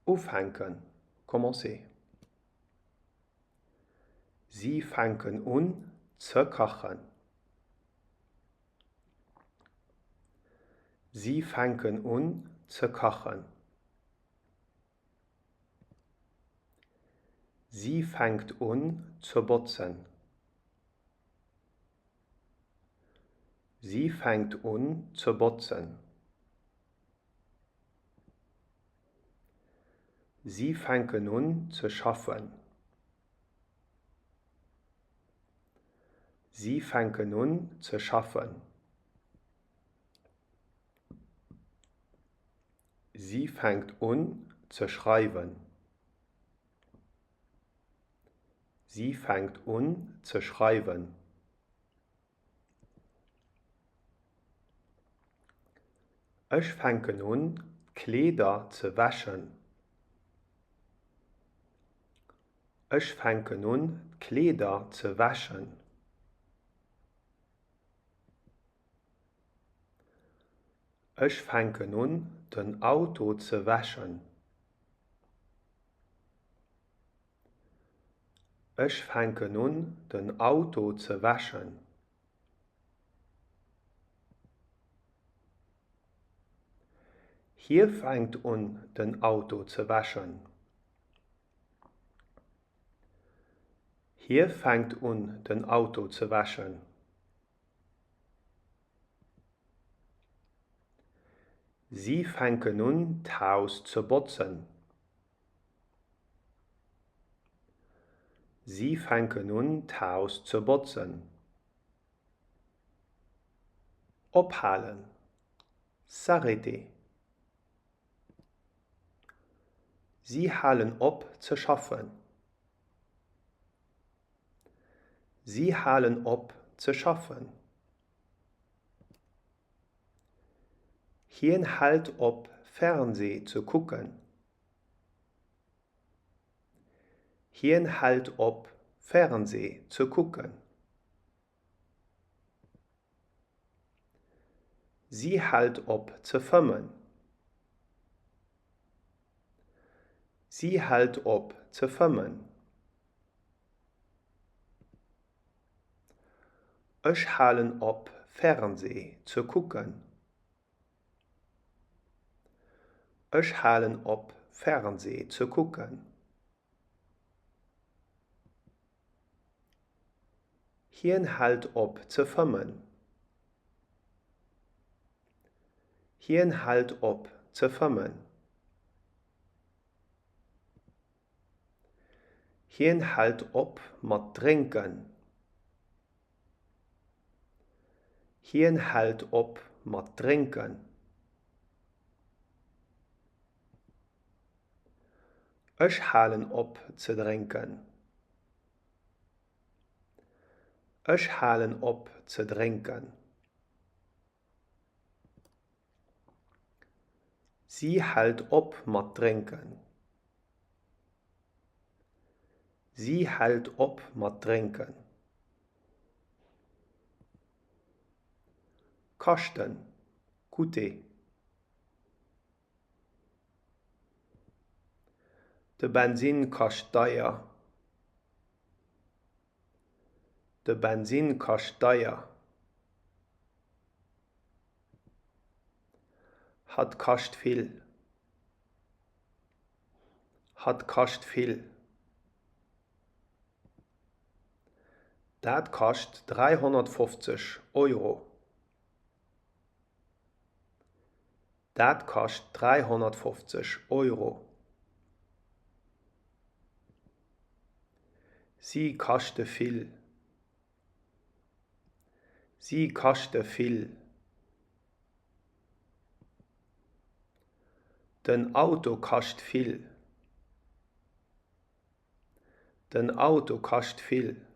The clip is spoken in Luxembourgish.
Ufänken, commencer. Si fänken un ze kachen. Si fänken un ze kachen. Si fänkt un ze botzen. Si fänkt un ze botzen. Si fänken un ze schaffen. Si fänken un ze schaffen. Si fänkt un ze schreiwen. Si fänkt un ze schreiwen. Ech fänken un, d'Kleeder ze wäschen. Ech fänken un, d'Kleeder ze wäschen. Ech fänken un, den Auto ze wäschen. Ech fänken un, den Auto ze wäschen. Hie fänkt un, den Auto ze wäschen. Hie fänkt un, den Auto ze wäschen. Si fänken un, d'Haus ze botzen. Si fänken un, d'Haus ze botzen. Ophalen, s'arrêter. Si halen op ze schaffen. Si halen op ze schaffen. Hien hält op Fernsee ze kucken. Hien hält op Fernsee ze kucken. Si hält op ze fëmmen. Si hält op ze fëmmen. Ech halen op Fernsee ze kucken. Ech halen op Fernsee ze kucken. Hien hält op ze fëmmen. Hien hält op ze fëmmen. Hien hält op mat drénken. Hien hält op mat drénken. Ech halen op ze drénken. Ech halen op ze drénken. Si hält op mat drénken. Si hält op mat drénken. Kaschten, coûter. De Bensin kascht deier. De Bensin kascht deier. Hatt kascht vill. Hatt kascht vill. Dat kascht 350 Euro. Dat kascht 350 Euro. Si kaschte vill. Si kaschte vill. Den Auto kascht vill. Den Auto kascht vill.